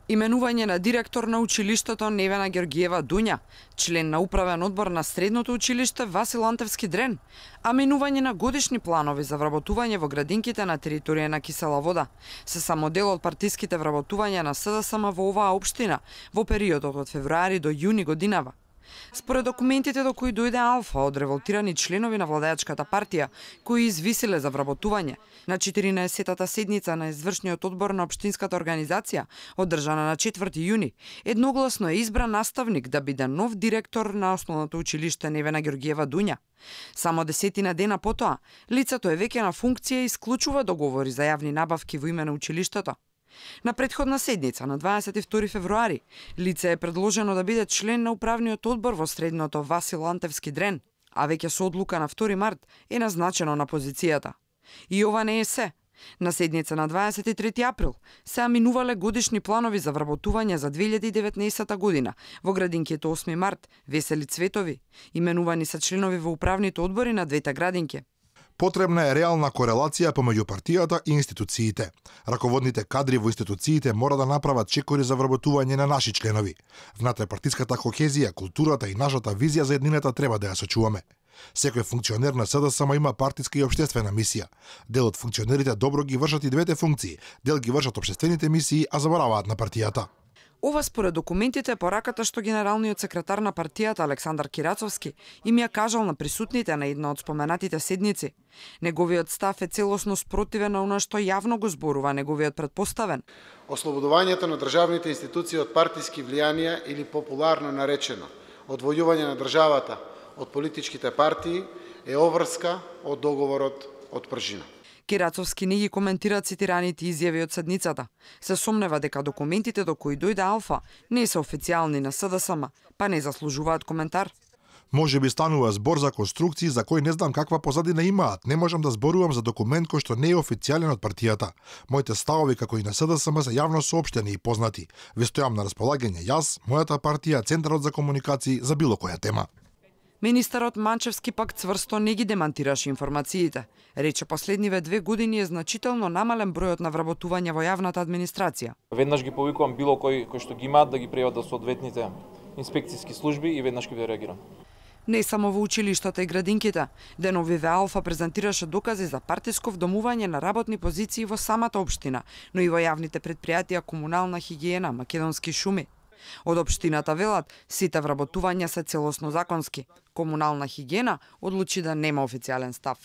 Именување на директор на училиштето Невена Ѓоргиева Дуња, член на управен одбор на средното училиште Васил Антевски Дрен, а менување на годишни планови за вработување во градинките на територија на Кисела Вода, се само дел од партиските вработувања на СДСМ во оваа општина во периодот од февруари до јуни годинава. Според документите до кои дојде Алфа од револтирани членови на владеачката партија, кои извисиле за вработување, на 14-тата седница на извршниот одбор на општинската организација, одржана на 4 јуни, едногласно е избран наставник да биде нов директор на основното училиште Невена Ѓоргиева Дуња. Само 10 дена потоа, лицето е веќе на функција и исклучува договори за јавни набавки во име на училиштето. На претходна седница, на 22 февруари, лице е предложено да биде член на управниот одбор во средното Васил Антевски Дрен, а веќе со одлука на 2 март е назначено на позицијата. И ова не е се. На седница на 23 април се аминувале годишни планови за вработување за 2019 година во градинките 8 март, Весели Цветови, именувани се членови во управните одбори на двете градинки. Потребна е реална корелација помеѓу партијата и институциите. Раководните кадри во институциите мора да направат чекори за вработување на наши членови. Внатре-партиската кохезија, културата и нашата визија за еднината треба да ја сочуваме. Секој функционер на СДСМ има партиска и општествена мисија. Дел од функционерите добро ги вршат и двете функции, дел ги вршат општествените мисии, а забораваат на партијата. Ова според документите е пораката што генералниот секретар на партијата Александар Кирацовски им ја кажал на присутните на една од споменатите седници. Неговиот став е целосно спротивен на она што јавно го зборува неговиот претпоставен. Ослободувањето на државните институции од партиски влијанија или популарно наречено одвојување на државата од политичките партии е обврска од договорот од пржина. Кирацовски не ги коментира цитираните изјави од седницата. Се сомнева дека документите до кои дојде Алфа не се официјални на СДСМ, па не заслужуваат коментар. Може би станува збор за конструкции за кои не знам каква позадина имаат. Не можам да зборувам за документ кој што не е официјален од партијата. Моите ставови како и на СДСМ се јавно соопштени и познати. Ви стојам на располагање јас, мојата партија, Центарот за комуникации за било која тема. Министерот Манчевски пак цврсто не ги демантираше информациите. Рече последниве 2 години е значително намален бројот на вработување во јавната администрација. Веднаш ги повикувам било кој што ги имаат да ги преведат соодветните инспекцијски служби и веднаш ќе реагирам. Не само во училиштата и градинките, деновиве Алфа презентираше докази за партиско вдомување на работни позиции во самата општина, но и во јавните претпријатија Комунална хигиена, Македонски шуми. Од општината велат, сите вработувања се целосно законски. Комунална хигиена одлучи да нема официјален став.